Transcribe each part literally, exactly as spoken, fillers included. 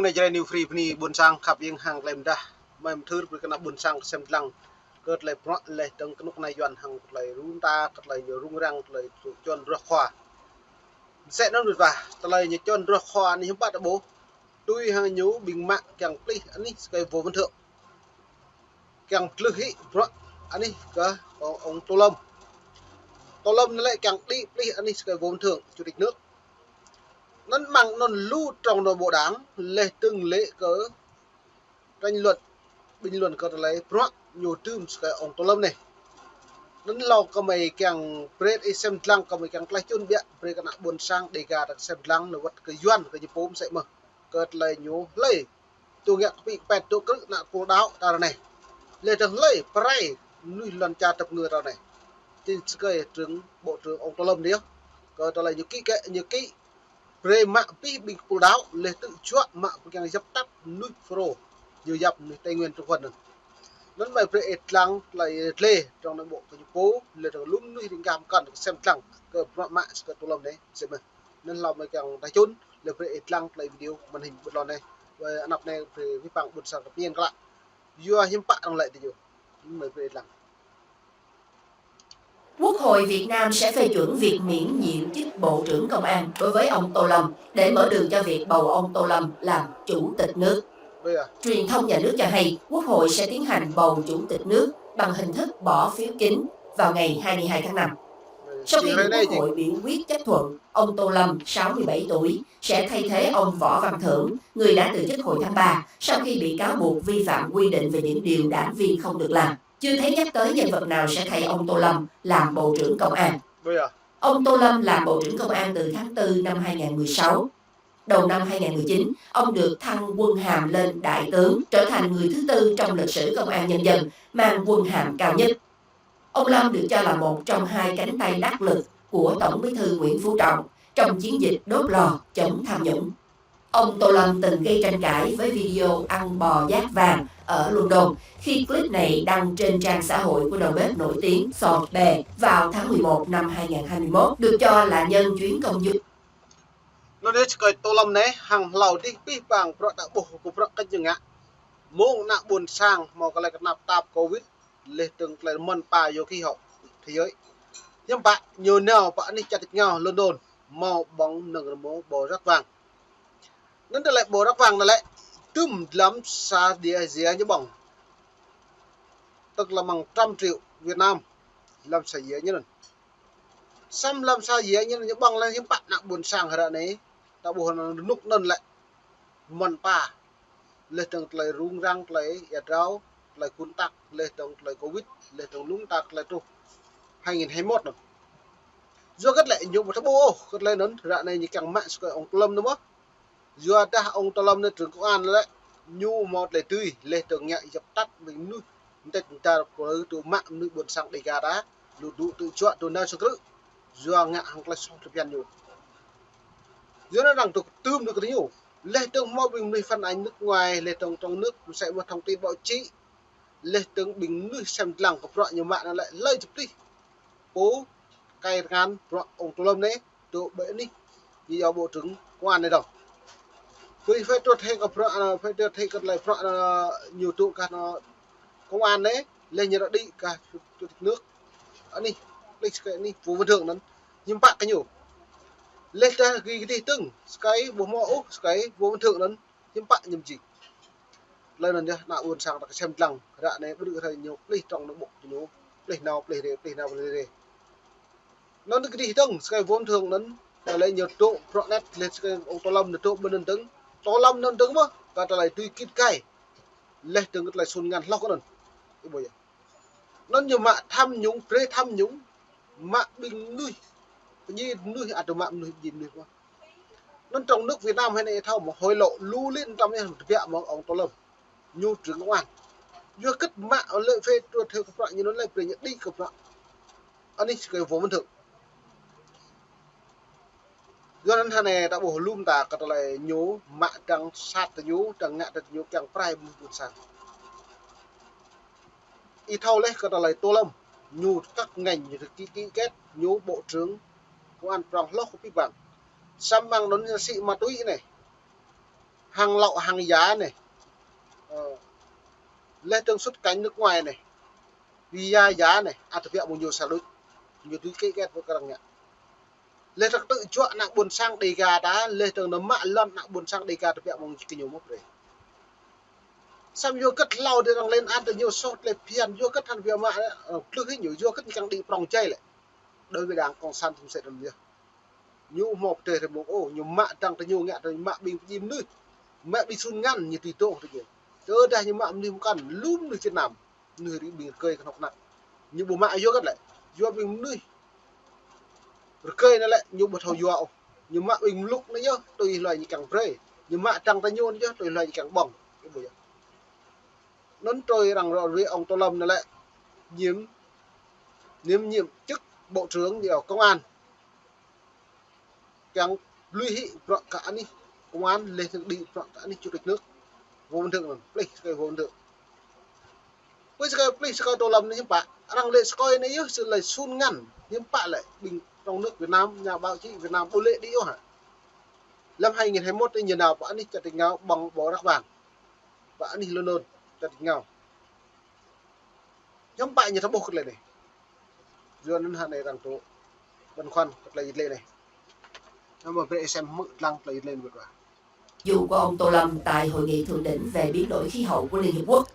Anai Jrai New Free bơni ƀôn sang khăp ing hăng tơlơi mơdah. Mơ̆ng thưr brơi kơ ană ƀôn sang sem lăng kơ tơlơi bruă leh dơ̆ng kơnuk kơna Yuan hăng tơlơi run ta, kơ tơlơi ñu rŭng răng, tơlơi čuăn ruah khua. Mơsĕ anŭn mơ̆n wa, tơlơi ñu čuăn ruah khua anih hiư̆m pă ta ƀuh. Tui hăng ñu ƀing mă kiăng plih anih sơkai Vô Văn Thượng. Kiăng plih hĭ bruă anih kơ ông, ông Tô Lâm. Tô Lâm anai lĕ kiăng đĭ plih anih sơkai Vô Văn Thượng, chủ tịch nước. Anŭn mơ̆ng anŭn lu trong nội bộ đảng, leh dơ̆ng lĕ kơ tranh luận, bình luận kơ tơlơi bruă ñu tŭm sơkai ông Tô Lâm anai. Anŭn hlâo kơmơi kiăng brơi ih sem lăng, kơmơi kiăng tlaih čun biă, brơi kơ ană ƀôn sang Dega ta sem lăng, leh wơ̆t kơ Yuan kơ ñu pôm mơsĕ mơ̆n. Kơ tơlơi ñu hlơi tŭ ngă kơpĭ pet tŭ krư̆ ană pô đaŏ ta ră anai. Leh dơ̆ng hlơi pơrai mơnuih lŏn čar tơpơngư ta ră anai. Tin sơkai trưởng, bộ trưởng ông Tô Lâm anai yơh. Kơ tơlơi ñu kĭ kĕ, ñu kĭ brơi mă abih ƀing pô đaŏ, leh tŭ juă mă pơkiăng djăp tăp mơnuih Fulro, ñu djăp mơnuih Tây Nguyên Trung Quốc anŭn. Anŭn mơ̆ brơi ih lăng tơlơi tlê trong nội bộ kơ ñu pô, leh dơ̆ng lu mơnuih ring gah mơkăn sem lăng kơ bruă mă sơkai Tô Lâm anai, sem mơ̆n. Anŭn hlâo mơi kiăng tlaih čun, leh brơi ih lăng tơlơi video màn hình ƀơi lŏn anai. Wai anăp anai brơi wĭ păng ƀôn sang kơ pơñen klă. Yua hiư̆m pă arăng lĕ tơ yua. Anŭn mơi brơi ih lăng. Quốc hội Việt Nam sẽ phê chuẩn việc miễn nhiệm chức Bộ trưởng Công an đối với ông Tô Lâm để mở đường cho việc bầu ông Tô Lâm làm Chủ tịch nước. Truyền thông nhà nước cho hay Quốc hội sẽ tiến hành bầu Chủ tịch nước bằng hình thức bỏ phiếu kín vào ngày hai mươi hai tháng năm. Sau khi được Quốc hội biểu quyết chấp thuận, ông Tô Lâm, sáu mươi bảy tuổi, sẽ thay thế ông Võ Văn Thưởng, người đã từ chức hồi tháng ba sau khi bị cáo buộc vi phạm quy định về những điều đảng viên không được làm. Chưa thấy nhắc tới nhân vật nào sẽ thay ông Tô Lâm làm Bộ trưởng Công an. Ông Tô Lâm làm Bộ trưởng Công an từ tháng tư năm hai ngàn mười sáu. Đầu năm hai ngàn mười chín, ông được thăng quân hàm lên Đại tướng, trở thành người thứ tư trong lịch sử Công an Nhân dân mang quân hàm cao nhất. Ông Lâm được cho là một trong hai cánh tay đắc lực của Tổng Bí thư Nguyễn Phú Trọng trong chiến dịch đốt lò chống tham nhũng. Ông Tô Lâm từng gây tranh cãi với video ăn bò giáp vàng ở London khi clip này đăng trên trang xã hội của đầu bếp nổi tiếng Thor Bê vào tháng mười một năm hai ngàn hai mươi mốt, được cho là nhân chuyến công du. Anŭn yơh sơkai Tô Lâm anai, hăng hlâo dih pih păng bruă ta ƀuh kơ bruă kơ ñu ngă. Mơ̆ng ană ƀôn sang hmâo tơlơi kơnap tap Covid, leh dơ̆ng tơlơi mơ̆n pă yua kơ hŏ thế giới. Hiư̆m pă ñu nao pơ anih čar tơngah London, hmâo ƀơ̆ng mơnơ̆ng rơmô ƀâo răk vang. Anŭn tơlơi ƀâo răk vang anŭn lĕ, tŭm lăm sa djia djia ñu ƀơ̆ng. Tức là mơ̆ng trăm triệu Việt Nam, lăm sa djia ñu anŭn. Samơ̆ lăm sa djia ñu anŭn ñu ƀơ̆ng lĕ hiư̆m pă ană ƀôn sang ră anai, ta ƀuh anŭn rơnŭk anŭn lĕ mơ̆n pă. Leh dơ̆ng tơlơi rŭng răng, tơlơi ia drao, tơlơi gun tăk, leh dơ̆ng tơlơi Covid, leh dơ̆ng lŭng tăk tơlơi truh hai nghìn hai mươi mốt anŭn. Yua kơ lĕ ñu ƀu thâo ƀuh ôh kơ tơlơi anŭn, ră anai ñu kiăng mă sơkai ông Tô Lâm anŭn mơ̆n. Yua dah ông Tô Lâm anai trưởng công an lĕ, ñu hmâo tơlơi dưi, leh dơ̆ng ngă djăp tăp ƀing mơnuih mơtĕt mơtar kơ tŭ mă mơnuih ƀôn sang Dega ta, lu dŏ tŭ juă tŭ nao sang krư̆. Yua ngă hăng tơlơi soh tơbian ñu. Yua anŭn arăng tŭ tŭm tŭ kơ ñu. Leh dơ̆ng hmâo ƀing mơnuih phản ánh nước ngoài, leh dơ̆ng trong nước, mơsĕ mơ̆ thông tin báo chí. Leh dơ̆ng ƀing mơnuih sem lăng kơ bruă ñu mă anŭn lĕ hlơi či plih. Pô, kơ tơngan bruă ông Tô Lâm anai, dŏ ƀơi anih, ñu yua bộ trưởng công an anai dơ̆ng. Pô phải truh hĭ kơ bruă, phải truh hĭ kơ tơlơi bruă, ñu dŏ kơ anŭn công an anai, leh ñu ră đĭ kơ chủ tịch nước. Anih, plih sơkai anih Vô Văn Thưởng anŭn, hiư̆m pă kơ ñu. Leh dah gih kơdih dơ̆ng, sơkai ƀu hmâo ôh, sơkai Vô Văn Thưởng anŭn, hiư̆m pă ñu mơjing. Tơlơi anŭn yơh, ană ƀôn sang ta kơ sem lăng, ră anai ƀrư̆ hrơi ñu plih trong nội bộ ñu, plih nao, plih rê, plih nao, plih rê. Anŭn kơdih dơ̆ng, sơkai Vô Văn Thưởng anŭn, tơlơi ñu dŏ bruă anet, leh sơkai ông Tô Lâm ñu dŏ ƀơi anŭn dơ̆ng, Tô Lâm anŭn dơ̆ng mơ̆, kơ tơlơi tui kĭt kai, leh dơ̆ng kơ tơlơi sun ngăn hloh kơ anŭn. Ih ƀuh yơh. Anŭn ñu mă tham nhũng, brơi tham nhũng, mă ƀing mơnuih, pơdjai mơnuih, ăt mă mơnuih pơdjai mơnuih mơ̆n. Anŭn trong nước Việt Nam hơi anai thâo mơ̆ hối lộ lu lin tơm anai tơbiă mơ̆ng ông Tô Lâm. Ñu trưởng công an. Yua kơ mă lĕ phải truh hĭ kơ bruă ñu anŭn lĕ brơi ñu đĭ kơ bruă anih sơkai Vô Văn Thưởng. Yua anŭn hơi anai ta ƀuh lŏm ta kơ tơlơi ñu mă dăng sat tơ ñu, dăng ngă tơ ñu kiăng pơrai mơnuih ƀôn sang. Ih thâo leh kơ tơlơi Tô Lâm, ñu kăk ngăn, ñu ký, ký kết, ñu bộ trưởng công an prong hloh kơ pih păng. Samơ̆ mơ̆ng anŭn ñu sĭ ma túy anai. hăng lŏ hăng ya anai. Ơ, laih dơ̆ng xuất cảnh nước ngoài anai, visa ya anai, ăt tơbiă mơ̆ng ñu sa đôč. Ñu tui kĕ kĕt pơ kơ arăng ngă. Laih dơ̆ng tơjuă ană ƀôn sang Đêga ta, laih dơ̆ng nao mă lŏn ană ƀôn sang Đêga tơbiă mơ̆ng kơ ñu mơ̆ brơi. Samơ̆ yua hơget hlâo dih arăng lên án tơ ñu soh tơlơi phiăn, yua hơget hăn biă mă, ơ, tơlơi hĭ ñu, yua hơget ñu kiăng đĭ prŏng jai lĕ. Đối với Đảng Cộng sản Trung Quốc anŭn yơh. Ñu hmâo pơdơi rơmông ôh, ñu mă dăng tơ ñu ngă tơ ñu mă ƀing pơjing mơnuih. Mă ƀing sun ngăn ñu tui dŏng tơ ñu. Tơdah ñu mă mơnuih mơkăn, lu mơnuih Việt Nam. Mơnuih rĭ ƀing rơgơi kơnuk kơna. Ñu ƀu mă yua hơget lĕ. Yua ƀing mơnuih rơgơi anai lĕ, ñu ƀu thâo yua ôh. Ñu mă ƀing mlŭk anai yơh, tui hluai ñu kiăng brơi. Ñu mă dăng tơ ñu anai yơh, tui hluai ñu kiăng ƀơ̆ng. Ñu ƀu yơh. Anŭn tui arăng rŏ ruai ông Tô Lâm anai lĕ. Nhiệm, nhiệm, nhiệm chức Bộ trưởng Công an. Kiăng lui hĭ bruă kơ anih công an, laih dơ̆ng đĭ bruă kơ anih chủ tịch nước Võ Văn Thưởng anŭn, plih sơkơi Võ Văn Thưởng. Plih sơkơi, plih sơkơi Tô Lâm anai hiư̆m pă, arăng lĕ sơkơi anai yơh, sơkơi lĕ sun ngăn, hiư̆m pă lĕ ƀing trong nước Việt Nam, nhà báo chí Việt Nam ƀu lĕ đĭ ôh hă. Lăm hai nghìn hai mươi mốt anai ñu nao pơ anih čar tač rơngiao ƀơ̆ng ƀô̆ răk ƀang. Pơ anih London, čar tač rơngiao. Hiư̆m pă ñu thâo ƀuh kơ tơlơi anai. Yua anŭn hă anai arăng tŭ băn khoăn kơ tơlơi yit lĕ anai. Hiư̆m pă brơi sem hmư̆ lăng tơlơi yit lĕ anai ƀuh wa. Dù của ông Tô Lâm tại Hội nghị Thượng đỉnh về biến đổi khí hậu của Liên Hiệp Quốc.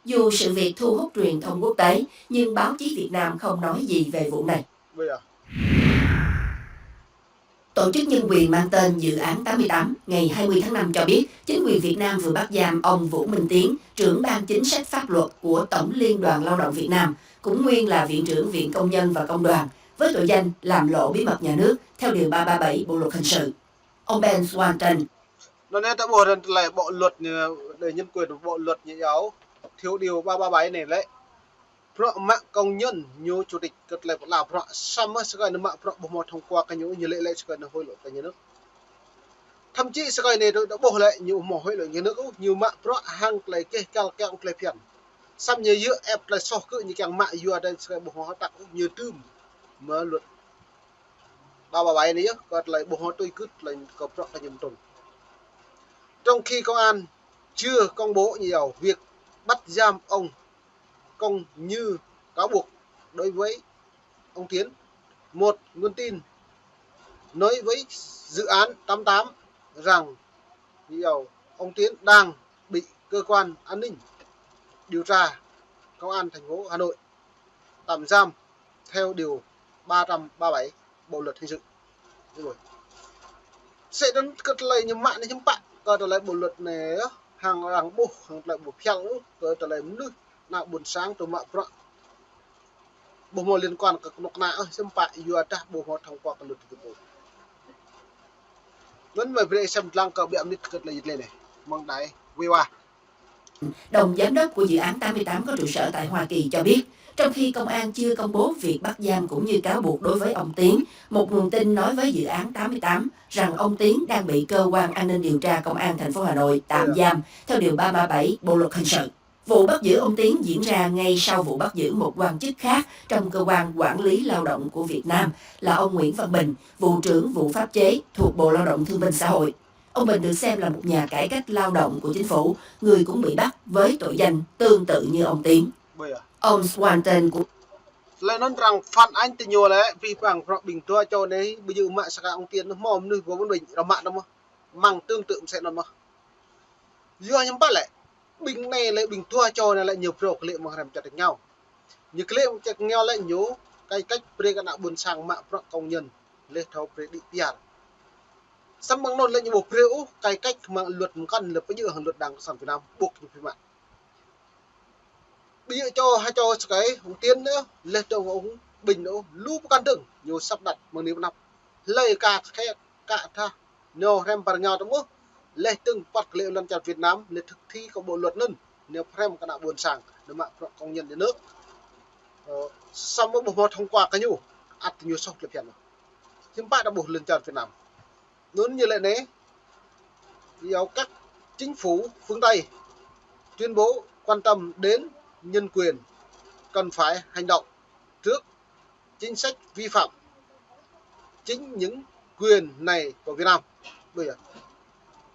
Dù sự việc thu hút truyền thông quốc tế, nhưng báo chí Việt Nam không nói gì về vụ này. Ƀu yơh. Tổ chức nhân quyền mang tên Dự án tám mươi tám ngày hai mươi tháng năm cho biết, chính quyền Việt Nam vừa bắt giam ông Vũ Minh Tiến, trưởng ban chính sách pháp luật của Tổng Liên đoàn Lao động Việt Nam, cũng nguyên là Viện trưởng Viện Công nhân và Công đoàn, với tội danh làm lộ bí mật nhà nước theo Điều ba ba bảy Bộ luật Hình sự. Ông Ben Swanton. Anŭn anai ta ƀuh ră anai tơlơi bộ luật ñu, tơlơi nhân quyền bộ luật ñu yua, theo điều ba ba bảy anai lĕ. Bruă mă công nhân ñu chủ tịch kơ tơlơi pơala bruă, samơ̆ sơkơi nao mă bruă ƀu hmâo thông qua kơ ñu, ñu lĕ lĕ sơkơi nao hối lộ kơ nhà nước. Thậm chí sơkơi anai ta ƀuh lĕ ñu ƀu hmâo hối lộ nhà nước ôh, ñu mă bruă hăng tơlơi keh kăl kiăng tơlơi phiăn. Samơ̆ ñu yua ĕp tơlơi soh kơ ñu kiăng mă yua dơ̆ng sơkơi ƀu hmâo hơtăk ôh, ñu tŭm mă luật ba ba bảy anai yơh, kơ tơlơi ƀu hmâo tui gưt tơlơi kơ bruă kơ ñu mơtrŭn. Trong khi công an chưa công bố nhiều việc bắt giam ông Công như cáo buộc đối với ông Tiến. Một nguồn tin nói với Dự án tám tám rằng nhiều ông Tiến đang bị cơ quan an ninh điều tra công an thành phố Hà Nội tạm giam theo điều ba trăm ba mươi bảy Bộ luật Hình sự. Sĕ anŭn kơ tơlơi ñu mă anai hiư̆m pă, kơ tơlơi bộ luật anai, hăng arăng ƀuh, hăng tơlơi ƀu phiăn ôh, kơ tơlơi mơnuih, ană ƀôn sang tŭ mă bruă. Ƀu hmâo liên quan kơ kơnuk kơna ôh, hiư̆m pă yua dah ƀu hmâo thông qua kơ luật kơ pô. Anŭn mơi brơi sem lăng kơ ƀiă mơnit kơ tơlơi yit lĕ anai, mơ̆ng đài Viva. Đồng giám đốc của dự án tám mươi tám có trụ sở tại Hoa Kỳ cho biết, trong khi công an chưa công bố việc bắt giam cũng như cáo buộc đối với ông Tiến, một nguồn tin nói với Dự án tám mươi tám rằng ông Tiến đang bị cơ quan an ninh điều tra công an thành phố Hà Nội tạm giam theo Điều ba ba bảy Bộ luật Hình sự. Vụ bắt giữ ông Tiến diễn ra ngay sau vụ bắt giữ một quan chức khác trong cơ quan quản lý lao động của Việt Nam là ông Nguyễn Văn Bình, vụ trưởng vụ pháp chế thuộc Bộ Lao động Thương binh Xã hội. Ông Bình được xem là một nhà cải cách lao động của chính phủ, người cũng bị bắt với tội danh tương tự như ông Tiến. Ông Swanton cũng Tơlơi anŭn arăng phản ánh tơ ñu lĕ, pih păng prŏ ƀing dua čô anai, ƀu djơ̆ mă sơkă ông Tiến anŭn hmâo mơnuih Võ Văn Bình, arăng mă anŭn mơ̆n. Mơ̆ng tương tự mơsĕ anŭn mơ̆n. Yua hiư̆m pă lĕ, ƀing anai lĕ ƀing dua čô anai lĕ ñu phrâo klĕ mơ̆ng hrăm čar tač rơngiao. Ñu klĕ mơ̆ng čar tač rơngiao lĕ ñu cải cách brơi kơ ană ƀôn sang mă prŏ công nhân, laih thâo brơi đĭ piar. Samơ̆ mơ̆ng anŭn lĕ ñu ƀu brơi ôh, cải cách mơ̆ng luật mơkăn lĕ pơjơ̆ hăng luật Đảng Cộng sản Việt Nam, ƀuh ñu phi mă. Ƀu djơ̆ čô ha čô sơkơi, ông Tiến anai, laih dơ̆ng ông Bình anai, lu pơkŏn dơ̆ng, ñu sắp đặt mơ̆ng anai pơ anăp. Hlơi ka khĕ, ka thah, ñu hrăm pơ rơngiao tơmơ̆, laih dơ̆ng păt kơ lĕ lŏn čar Việt Nam, laih thực thi kơ bộ luật anŭn, ñu hrăm kơ ană ƀôn sang, ñu mă prŏ công nhân nhà nước. Ơ, samơ̆ ƀu hmâo thông qua kơ ñu, ăt ñu soh tơlơi phiăn. Hiư̆m pă ta ƀuh lŏn čar Việt Nam. Anŭn ñu lĕ anai, yua các chính phủ phương Tây tuyên bố quan tâm đến nhân quyền cần phải hành động trước chính sách vi phạm chính những quyền này của Việt Nam. Bây giờ,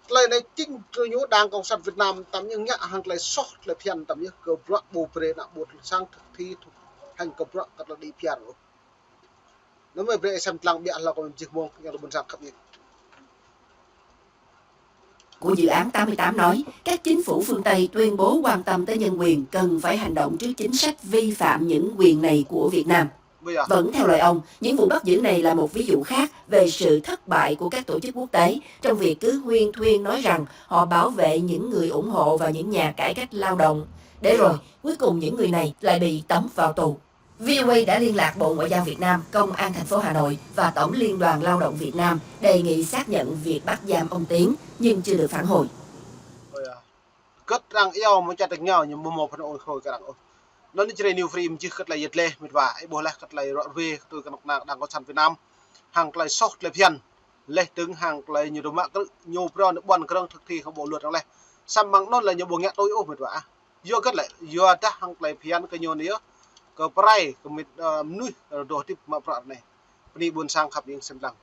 Tơlơi anai jing tơlơi ñu Đảng Cộng sản Việt Nam tăm ñu ngă hăng tơlơi soh tơlơi phiăn tăm ñu kơ bruă ƀu brơi ană ƀôn sang thực thi thực hành kơ bruă kơ tơlơi đĭ phiăn ôh. Anŭn mơ̆ brơi sem lăng biă hlâo kơ mơ̆ng jih mơ̆ng yang ƀôn sang khăp ñu. Của dự án tám mươi tám nói, các chính phủ phương Tây tuyên bố quan tâm tới nhân quyền cần phải hành động trước chính sách vi phạm những quyền này của Việt Nam. Vẫn theo lời ông, những vụ bắt giữ này là một ví dụ khác về sự thất bại của các tổ chức quốc tế trong việc cứ huyên thuyên nói rằng họ bảo vệ những người ủng hộ và những nhà cải cách lao động. Để rồi, cuối cùng những người này lại bị tống vào tù. VOA đã liên lạc Bộ Ngoại giao Việt Nam, Công an thành phố Hà Nội và Tổng Liên đoàn Lao động Việt Nam đề nghị xác nhận việc bắt giam ông Tiến, nhưng chưa được phản hồi. Ơ, hơget arăng iâu mơ̆ čăt tơña ñu ƀu hmâo phản hồi kơ arăng ôh. Anŭn Jrai New Free mơ̆ čih hơget tơlơi yet leh mĕt wa, ih ƀuh laih hơget tơlơi ruă rơwe kơ tui kơnuk kơna Đảng Cộng sản Việt Nam hăng tơlơi soh tơlơi phiăn. Laih dơ̆ng hăng tơlơi ñu dŏ mă krư̆ ñu phrâo ană ƀôn krơ̆ng thực thi hăng bộ luật arăng laih. Samơ̆ mơ̆ng anŭn lĕ ñu ƀu ngă tui ôh mĕt wa ah. Yua hơget lĕ, yua dah hăng tơlơi phiăn kơ ñu anai yơh, kơ prai kơ mĕt, ơ, mơnuih, ơ, dŏ hơdip mă bruă anai. Bơni ƀôn sang khăp ñu sem lăng.